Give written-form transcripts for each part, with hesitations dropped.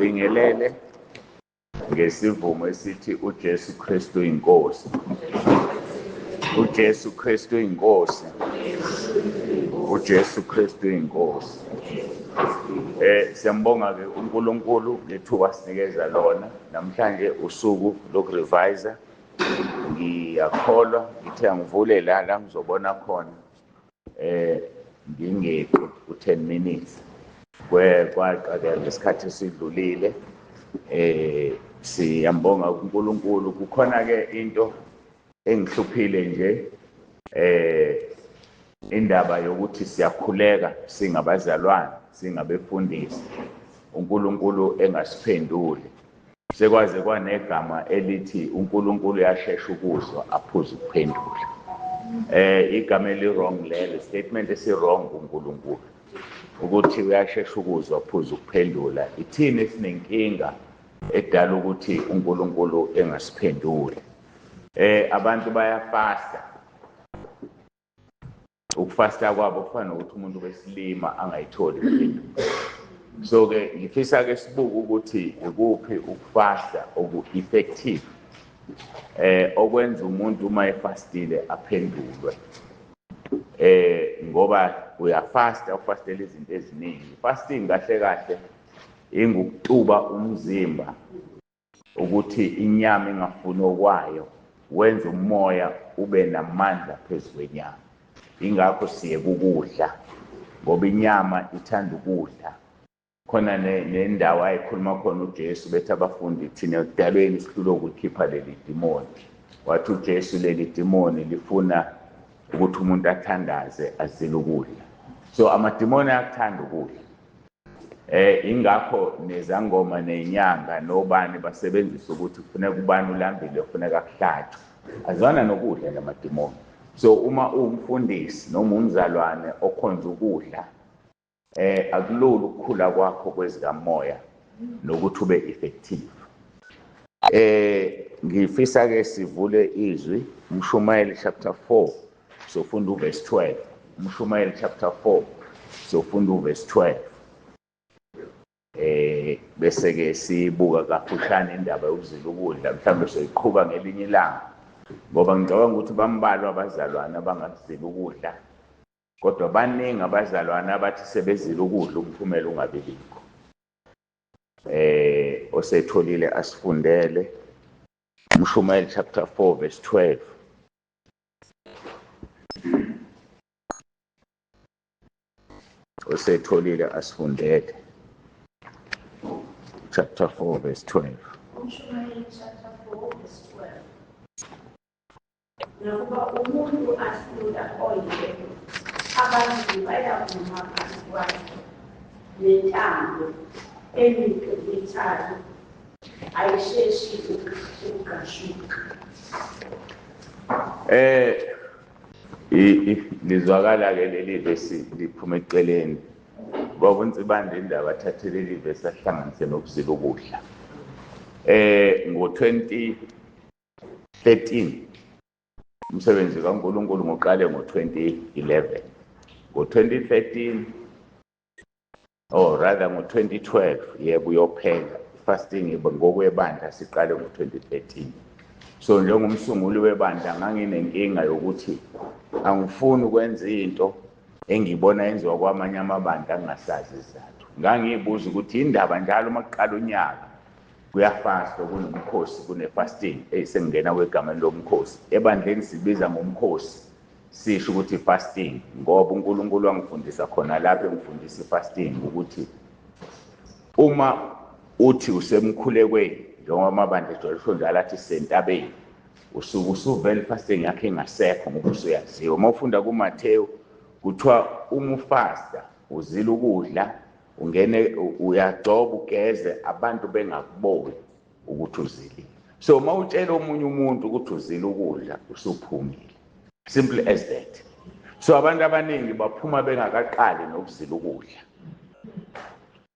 Angibingelele ngesivumo esithi uJesu Kristu inkosi. UJesu Kristu inkosi. UJesu Kristu inkosi. Siyambonga ke uNkulunkulu ngethuba sinikeza lona. Namhlanje usuku lokurevise. Ngiyakholwa ngithe angivule la la ngizobona khona ngingeqi u10 minutes kwaqake ngesikhathi esidlulile. Siyambonga uNkulunkulu. Kukhona ke into engihluphile nje, indaba yokuthi siyakhuleka singabazalwane, singabefundisi, uNkulunkulu engasiphenduli. Sekwaze kwanegama elithi uNkulunkulu uyashesha ukuzwa aphuze ukuphendula. Igama eli wrong lelo, statement esi wrong kuNkulunkulu ukuthi uyashesha ukuzwa aphuze ukuphendula. Ithini esinenkinga edala ukuthi uNkulunkulu engasiphenduli? Abantu bayafasta. Ukufasta kwabo kufana nokuthi umuntu wesilima angayitholi impendulo. So ke ngifisa ke sibuke ukuthi ikuphi ukufasta oku-effective okwenza umuntu uma efastile aphendulwe. Ngoba uyafasta, ufastela izinto eziningi. Fasting kahle kahle ingukutuba umzimba ukuthi inyama ingafuni okwayo, wenza umoya ube namandla phezu kwenyama. Ingakho siye kukudla, ngoba inyama ithanda ukudla. Khona nendawo ayikhuluma khona uJesu, bethi abafundi thina ekudalweni sihlulwe ukukhipha leli dimoni. Wathi uJesu leli dimoni lifuna ukuthi umuntu athandaze azile ukudla. So amadimoni ayakuthanda ukudla. Ingakho nezangoma nenyanga nobani basebenzisa ukuthi kufuneka ubani ulambile, kufuneka kuhlatshwe. Azwana nokudla namadimoni. So uma uwumfundisi noma umzalwane okhonza ukudla, akulula ukukhula kwakho kwezikamoya nokuthi ube effective. Ngifisa ke sivule izwi uMshumayeli chapter 4, sofunda uverse 12. UMshumayeli chapter 4 sofunda uverse 12. Bese ke sibuka kafushane indaba yokuzila ukudla, mhlawumbe soyiqhuba ngelinye ilanga, ngoba ngicabanga ukuthi bambalwa abazalwane abangakuzila ukudla, kodwa baningi abazalwane abathi sebezila ukudla umphumela ungabi bikho. Osetholile asifundele uMshumayeli chapter 4 verse 12. Osetholile asifundele chapter 4 verse 12. UMshumayeli chapter 4 verse 12. Nakuba umuntu ahlula oyedwa, abantu bayavuma phambi kwakhe, nentambo emiqibithayo ayisheshi ukugqashuka. Lizwakala ke leli vesi liphuma eceleni. Ngoba uNsibande indaba athathe leli vesi ahlanganise nokuzila ukudla. Ngo-2013 umsebenzi kaNkulunkulu ngoqale ngo-2011. Ngo-2013 or rather ngo-2012 yebo uyophela. Fasting ngokwebandla siqale ngo-2013. So njengomsunguli webandla nganginenkinga yokuthi angifuni ukwenza into engibona yenziwa kwamanye amabandla angingasazi isizathu. Ngangiyibuza ukuthi indaba njalo uma kuqala unyaka kuyafastwa, kunomkhosi, kune-fasting. Sengingena kwegameni lomkhosi. Ebandleni sibiza ngomkhosi, sisho ukuthi fasting, ngoba uNkulunkulu wangifundisa khona lapho engifundisa i-fasting ukuthi uma uthi usemkhulekweni, njengoba amabandla ejwayele ukusho njalo athi sentabeni, usuke usuvele i-fasting yakho ingasekho ngoba usuyaziwa. Uma ufunda kuMathewu kuthiwa uma ufasta uzila ukudla, ungene uyagcoba ugeze abantu bengakuboni ukuthi uzilile. So uma utshela omunye umuntu ukuthi uzila ukudla usuphumile, simple as that. So abantu abaningi baphuma bengakaqali nokuzila ukudla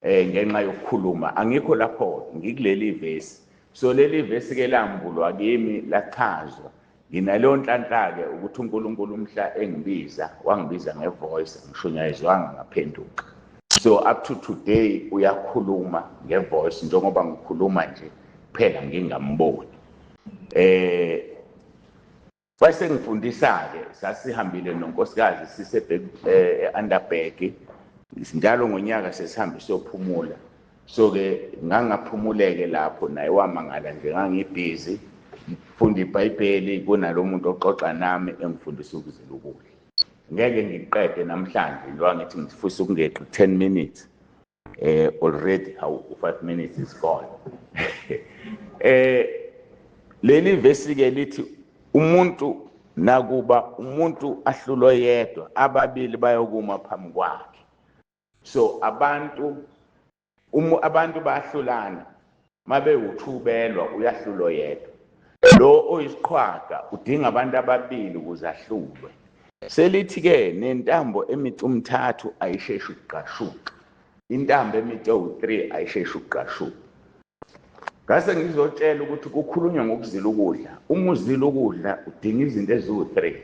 ngenxa yokukhuluma. Angikho lapho, ngikuleli vesi. So leli vesi ke lambulwa kimi, lachazwa. Nginaleyo nhlanhla ke ukuthi uNkulunkulu umhla engibiza, wangibiza ngevoice, ngishunyayezwanga ngaphenduka. So up to today uyakhuluma ngevoice njengoba ngikhuluma nje, kuphela ngingamboni. Bese ngifundisa-ke, sasihambile nonkosikazi sise e-Underberg njalo ngonyaka, sesihambe siyophumula. So-ke ngangaphumuleke lapho, naye wamangala nje, ngangibhizi ngifunda iBhayibheli kunalo muntu oxoxa nami engifundisa ukuzila ukudla. Ngeke ngiqede namhlanje njengoba ngithi ngifisa ukungeqi 10 minutes. Already how 5 minutes is gone. Leli vesi ke lithi umuntu, nakuba umuntu ahlulwe yedwa, ababili bayokuma phambi kwakhe. So abantu, uma abantu bayahlulana, mabe uthubelwa uyahlulwa yedwa. Lo oyisiqhwaga udinga abantu ababili ukuze ahlulwe. Selithi ke nentambo emicu umthathu ayisheshi ukugqashuka. Intambo emicu ewu-3 ayisheshi ukugqashuka. Ngase ngizotshela ukuthi kukhulunywa ngokuzila ukudla. Uma uzila ukudla udinga izinto eziwu-3.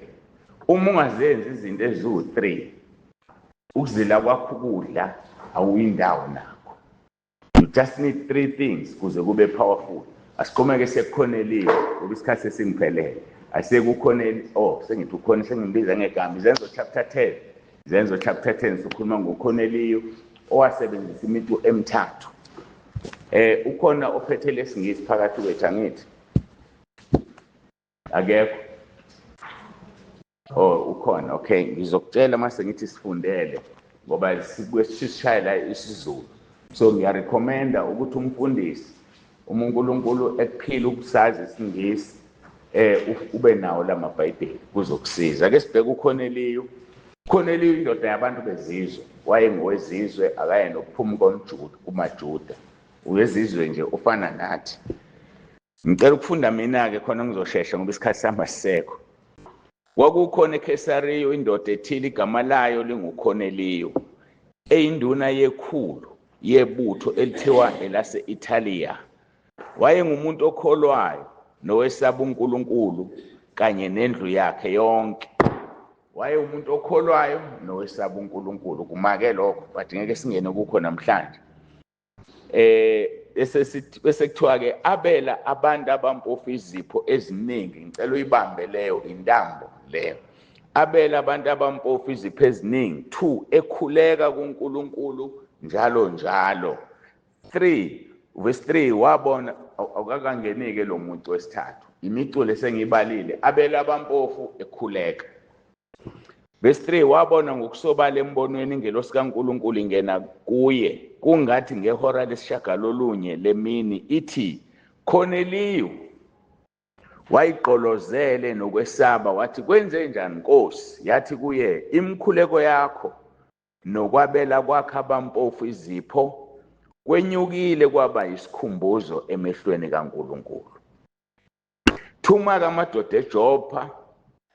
Uma ungazenzi izinto eziwu-3, ukuzila kwakho ukudla awuyindawo nakho. You just need three things kuze kube powerful. Asiqhumeke sekukhoneliwe ngoba isikhathi sesingiphelele. Asekukhoneli, oh, sengithi ukhona, sengimbiza ngegama. Izenzo chapter 10. Izenzo chapter 10, sikhuluma ngoKhoneliyo owasebenzisa imicu emithathu. Ukhona ophethe lesingisi phakathi kwethu, angithi? Akekho. Oh, ukhona. Okay, ngizokutshela mase ngithi sifundele ngoba sisishayela isiZulu. So ngiyarecommenda ukuthi umfundisi, uma uNkulunkulu ekuphila ukusazi isiNgisi, ube nawo lamabhayibheli, kuzokusiza. Ake sibheke uKhoneliyo. Corneliyo indoda yabantu bezizwe, wayengowezizwe, akaye nokuphuma komJuda kumaJuda. Uyezizwe nje ufana nathi. Ngicela ukufunda mina ke khona ngizoshesha ngoba isikhathi sami asisekho. Kwakukhona eKhesariya indoda ethile igama layo linguKhoneliyo, eyinduna yekhulu yebutho elithiwa elase-Italiya. Wayengumuntu okholwayo nowesaba uNkulunkulu kanye nendlu yakhe yonke. Wayewumuntu okholwayo nowesaba uNkulunkulu. Kumake lokho, but ngeke singene kukho namhlanje. Bese sithi, bese kuthiwa ke abela abantu abampofu izipho eziningi. Ngicela uyibambe leyo intambo leyo. Abela abantu abampofu izipho eziningi. 2, ekhuleka kuNkulunkulu njalo njalo. 3, verse 3, wabona awukakangenike lo muntu wesithathu. Imiculo esengiyibalile, abela abampofu, ekhuleka. Verse 3, wabona ngokusobala embonweni ingelosi kaNkulunkulu ingena kuye kungathi ngehora lesishagalolunye lemini, ithi, "Corneliyu." Wayigqolozele nokwesaba, wathi, "Kwenze njani, Nkosi?" Yathi kuye, "Imikhuleko yakho nokwabela kwakho abampofu izipho kwenyukile kwaba isikhumbuzo emehlweni kaNkulunkulu. Thuma amadoda eJopha,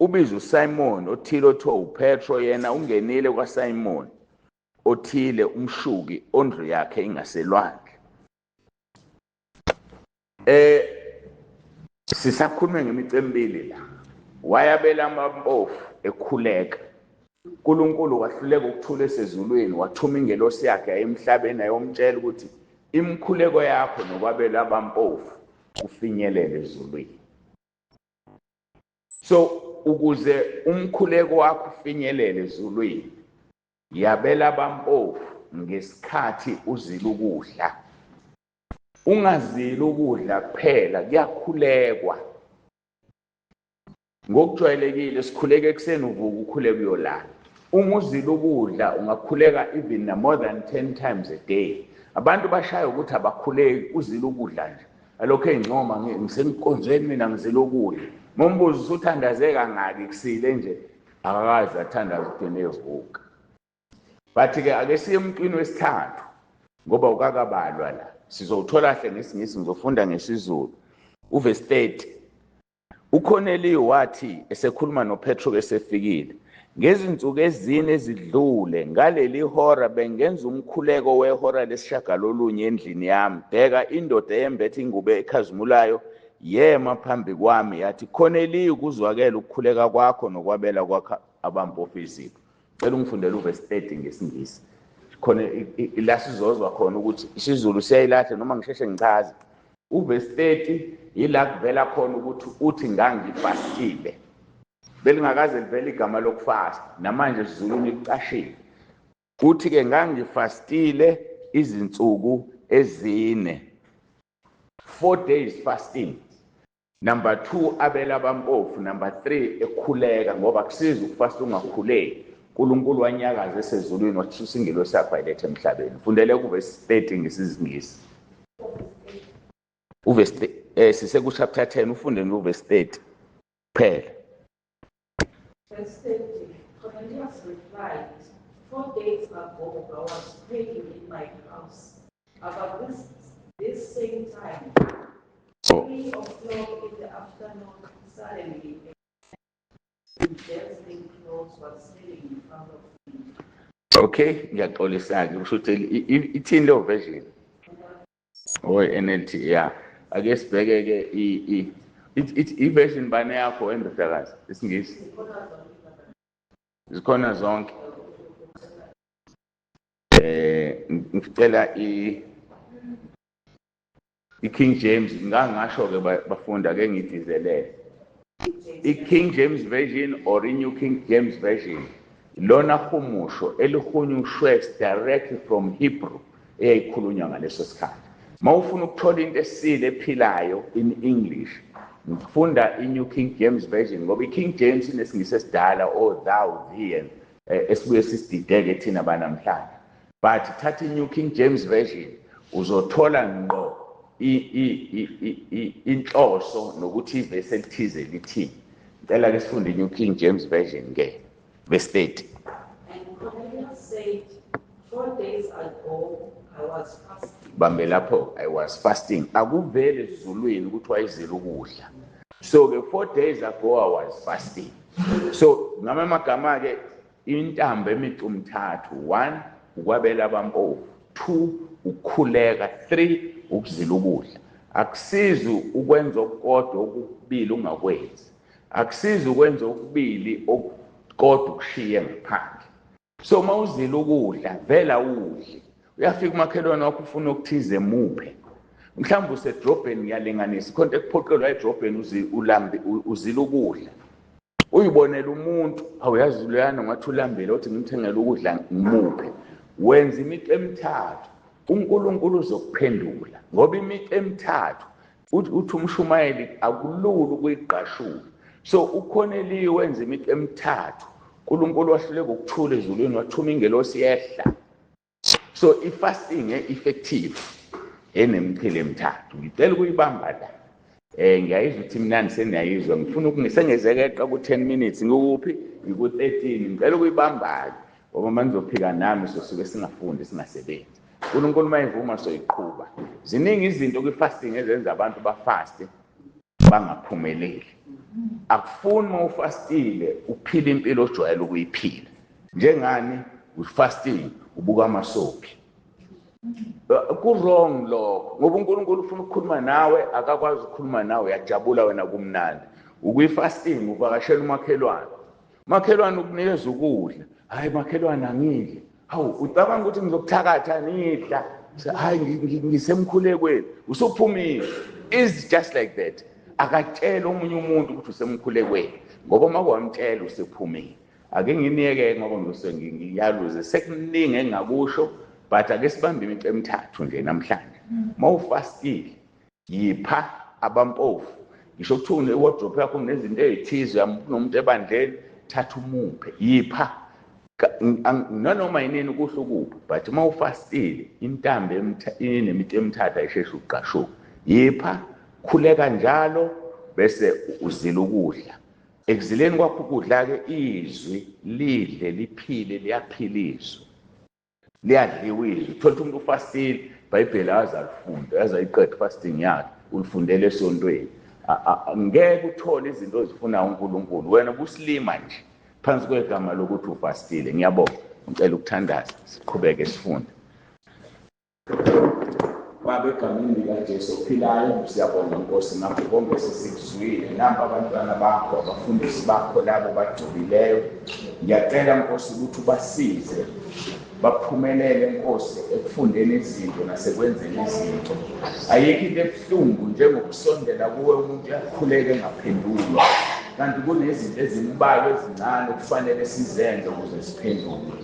ubize uSimon othile othiwa uPetro. Yena ungenile kwaSimon othile umshuki, ondlu yakhe ingaselwandle." Sisakhulume ngemicembili la. Wayabela amampofu, ekhuleka. uNkulunkulu wahluleka ukuthula esezulwini, wathuma ingelosi yakhe emhlabeni ayomtshela ukuthi imikhuleko yakho nokwabela abampofu kufinyelele ezulwini. So ukuze umkhuleko wakho ufinyelele ezulwini, yabela abampofu ngesikhathi uzila ukudla. Ungazili ukudla kuphela, kuyakhulekwa. Ngokujwayelekile sikhuleka ekuseni, uvuka ukhuleka uyolala. Uma uzila ukudla ungakhuleka even na more than 10 times a day. Abantu bashaya ukuthi abakhuleki, uzila ukudla nje, alokhu eyincoma, "Ngisenkonzweni mina, ngizila ukudla." Mombuzo, usuthandaze kangaki kusile nje? Akakaze athandaze ugcine evuka. But-ke ake siye emntwini wesithathu ngoba ukakabalwa la. Sizowuthola kahle ngesiNgisi, ngizofunda ngesiZulu. Uvesi 30, uCornelio wathi esekhuluma noPetro esefikile, "Ngezinsuku ezine ezidlule ngaleli hora bengenza umkhuleko wehora lesishagalolunye endlini yami. Bheka, indoda eyembethe ingubo ekhazimulayo yema phambi kwami, yathi, 'Cornelio, kuzwakele ukukhuleka kwakho nokwabela kwakho abampofu izipho.'" Cela ungifundele uvesi 30 ngesiNgisi. Khona la sizozwa khona ukuthi isiZulu siyayilahla noma ngisheshe ngichaze. Uvesi 30 yila kuvela khona ukuthi uthi ngangifastile. Belingakaze livele igama lokufasta, namanje esiZulwini licashile. Uthi-ke ngangifastile izinsuku ezine. 4 days fasting. Number 2 abela abampofu, number 3 ekhuleka, ngoba kusiza ukufasta ungakhuleki. uNkulunkulu wanyakaza esezulwini wasusa ingelosi yakhe wayiletha emhlabeni. Fundele kuvesi 30 ngesizingisi. Uvesi siseku chapter 10, ufunde nguvesi 30 kuphela. Verse 30, Cornelius replied, 4 days ago I was praying in my house. About this same time, 3 o'clock in the afternoon, suddenly a dazzling clothes was standing in front of me. Okay, ngiyaxolisa-ke kusho ukuthi ithini leyo version? Oh, NLT, yeah. Ake sibheke-ke i-version bani yakho endodakazi isiNgisi? Zikhona zonke. Ngicela i-King James, ngangasho-ke bafunda ke ngidizelele. I-King James Version or i-New King James Version, lona humusho elihunyushwe directly from Hebrew eyayikhulunywa ngaleso sikhathi. Mawufuna ukuthola into esile ephilayo in English, ngifunda i-New King James Version, ngoba i-King James inesingisi esidala, oh thou, thee, and esibuye sisidideke thina banamhlanje. But thatha i-New King James Version, uzothola ngqo inhloso nokuthi ivesi elithize lithini. Ngicela ke sifunde i-New King James Version ke, verse 30. And Cornelius said, 4 days ago I was fasting. Bambe lapho, I was fasting. Akuvele ezulwini ukuthi wayezila ukudla. So ke 4 days ago I was fasting. So ngamagama ke intambo emicumthathu, 1 ukwabela abampofu, 2 ukukhuleka, 3 ukuzila ukudla. Akusizi ukwenza okukodwa okubili ungakwenzi. Akusizi ukwenza okubili okukodwa ukushiye ngaphandle. So mawuzila ukudla vela udle. Uyafika umakhelwane wakho ufuna ukuthize muphe. Mhlawumbe usedrobheni, ngiyalinganisa, khonto ekuphoqelwa edrobheni ulambe uzila ukudla. Uyibonela umuntu, awuyazi loyana ngathi ulambile, uthi ngimthengele ukudla ngimuphe. Wenza imicu emithathu, uNkulunkulu uzokuphendula, ngoba imicu emithathu uthi umshumayeli akulula ukuyigqashula. So uKorneliyu wenza imicu emithathu, uNkulunkulu wahluleka ukuthula ezulwini, wathuma ingelosi yehla. So i-fasting e-effective enemichilo emithathu. Ngicela ukuyibamba la. Ngiyayizwa ukuthi mnandi seniyayizwa, ngifuna ukungisengezekeqa ku-10 minutes, ngikuphi? Ngiku-13. Ngicela ukuyibamba-ke ngoba uma nizophika nami sosuke singafundi singasebenzi. uNkulunkulu uma evuma soyiqhuba. Ziningi izinto kwi-fasting ezenza abantu bafaste bangaphumeleli. Akufuni uma ufastile uphile impilo ojwayele ukuyiphila. Njengani ufasting ubuka amasopi. Ku-wrong lokho, ngoba uNkulunkulu ufuna ukukhuluma nawe, akakwazi ukukhuluma nawe, uyajabula wena kumnandi. Ukwi-fasting uvakashela umakhelwane. Umakhelwane ukunikeza ukudla. Hayi makhelwane angidli. Hawu ucabanga ukuthi ngizokuthakatha nidla. Hayi ngisemkhulekweni. Usuphumile. It's just like that. Akatshela omunye umuntu ukuthi usemkhulekweni, ngoba uma kwamtshela usephumile. Ake nginiyeke ngoba ngisuke ngiyaluze, sekuningi engingakusho, but ake sibambe imicu emithathu nje namhlanje. Mawufastile yipha abampofu. Ngisho kuthiwa une-wardrobe yakho kunezinto ey'thize, uyamumuntu ebandleni, thatha umuphe, yipha. Nanoma yinini kuhle ukupha, but uma ufastile intambo inemithi emithathu ayisheshe ukugqashuka. Yipha, khuleka njalo, bese uzila ukudla. Ekuzileni kwakho ukudla-ke izwi lidle liphile, liyaphiliswa, liyadliwa izwi. Uthola ukuthi umuntu ufastile, iBhayibheli aze alifunde, aze ayiqede fasting yakhe, ulifundele esontweni. Ngeke uthole izinto ozifunayo uNkulunkulu, wena ubusilima nje phansi kwegama lokuthi ufastile. Ngiyabonga, ngicela ukuthandaza siqhubeke sifunde. Baba, egameni likaJesu ophilayo, siyabonga Nkosi ngakho konke sesikuzwile. Nampa abantwana bakho, abafundisi bakho labo bagcobileyo. Ngiyacela Nkosi ukuthi ubasize baphumelele Nkosi ekufundeni izinto nasekwenzeni izinto. Ayikho into ebuhlungu njengokusondela kuwe umuntu uyakhuleka engaphendulwa, kanti kunezinto ezimbalwa ezincane okufanele sizenze ukuze siphendulwe.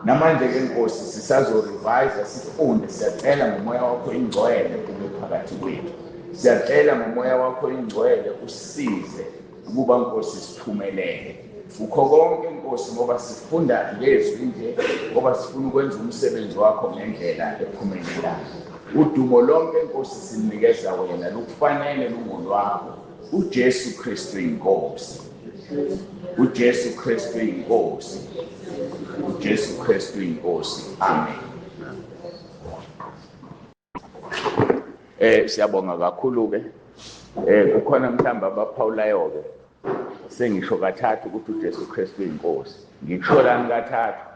Namanje-ke Nkosi sisazo-revise, sifunde. Siyacela ngomoya wakho ingcwele ube phakathi kwethu. Siyacela ngomoya wakho ingcwele usisize ukuba Nkosi siphumelele kukho konke Nkosi, ngoba sifunda ngezwi nje, ngoba sifuna ukwenza umsebenzi wakho ngendlela ephumelelayo. Udumo lonke Nkosi sinikeza wena, lukufanele, lungolwakho. uJesu Kristu inkosi, uJesu Kristu inkosi, uJesu Kristu inkosi. Amen. Siyabonga kakhulu ke. Kukhona mhlawumbe abaphawulayo ke. Sengisho kathathu ukuthi uJesu Kristu inkosi. Ngisho lani kathathu?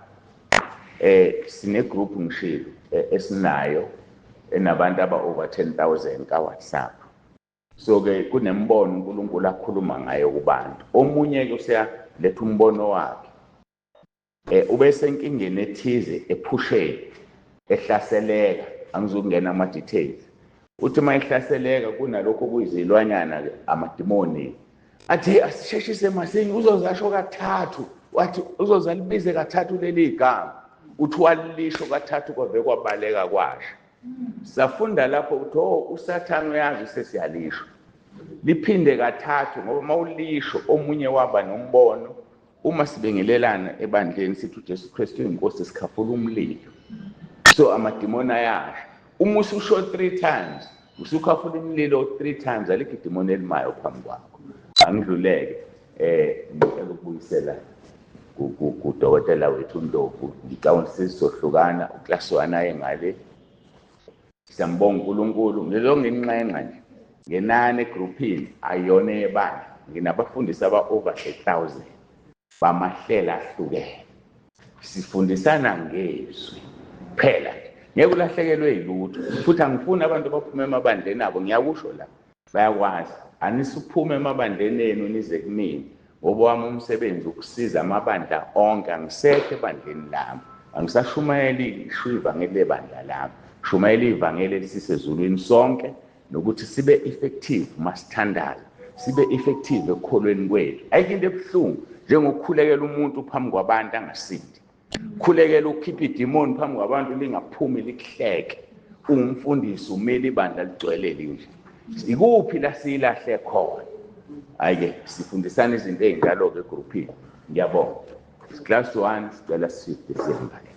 Sine group ngishilo esinayo enabantu aba over 10,000 ka WhatsApp. So ke kunembono uNkulunkulu akhuluma ngayo kubantu. Omunye ke useyaletha umbono wakhe. Ube senkingeni ethize ephusheni ehlaseleka, angizukungena ama details. Uthi mayihlaseleka kunalokho kuyizilwanyana ke, amadimoni. Athi asisheshise masinya, uzozasho kathathu. Wathi uzoza libize kathathu leli gama. Uthi walisho kathathu kwave kwabaleka kwasha. Safunda lapho ukuthi oh, uSathane uyazi sesiyalisho. Liphinde kathathu ngoba mawulisho omunye waba nombono. Uma sibingelelana ebandleni sithi uJesu Kristu inkosi, sikhafula umlilo. So amadimoni ayasha. Uma ususho 3 times, usukhafula umlilo 3 times, alikho idimoni elimayo phambi kwakho. Angidluleke ngicela ukubuyisela kudokotela wethu uNdlovu. Ngicabanga sizohlukana uclass 1 aye ngale. Siyambonga uNkulunkulu. Ngizonginxenxa nje ngenani egroupini ayona yebandla. Nginabafundisi aba over 1,000 bamahlela ahlukene. Sifundisana ngezwi kuphela, ngeke ulahlekelwe yilutho. Futhi angifuni abantu baphume emabandleni abo, ngiyakusho la, bayakwazi. Anisuphume emabandleni enu nize kumina, ngoba wami umsebenzi ukusiza amabandla onke. Angisekho ebandleni lami, angisashumayeli isho ivangeli lebandla lami, shumayela ivangeli elisisezulwini sonke, nokuthi sibe effective masithandaza, sibe effective ekukholweni kwethu. Ayikho into ebuhlungu njengokukhulekela umuntu phambi kwabantu angasindi. Khulekela ukhipha idimoni phambi kwabantu lingaphumi likuhleke. Ungumfundisi umele ibandla ligcwele linje. Ikuphi la silahle khona? Hayi-ke sifundisana izinto ey'njalo-ke egrupini. Ngiyabonga. Class 1 sicela sishifte siye ngale.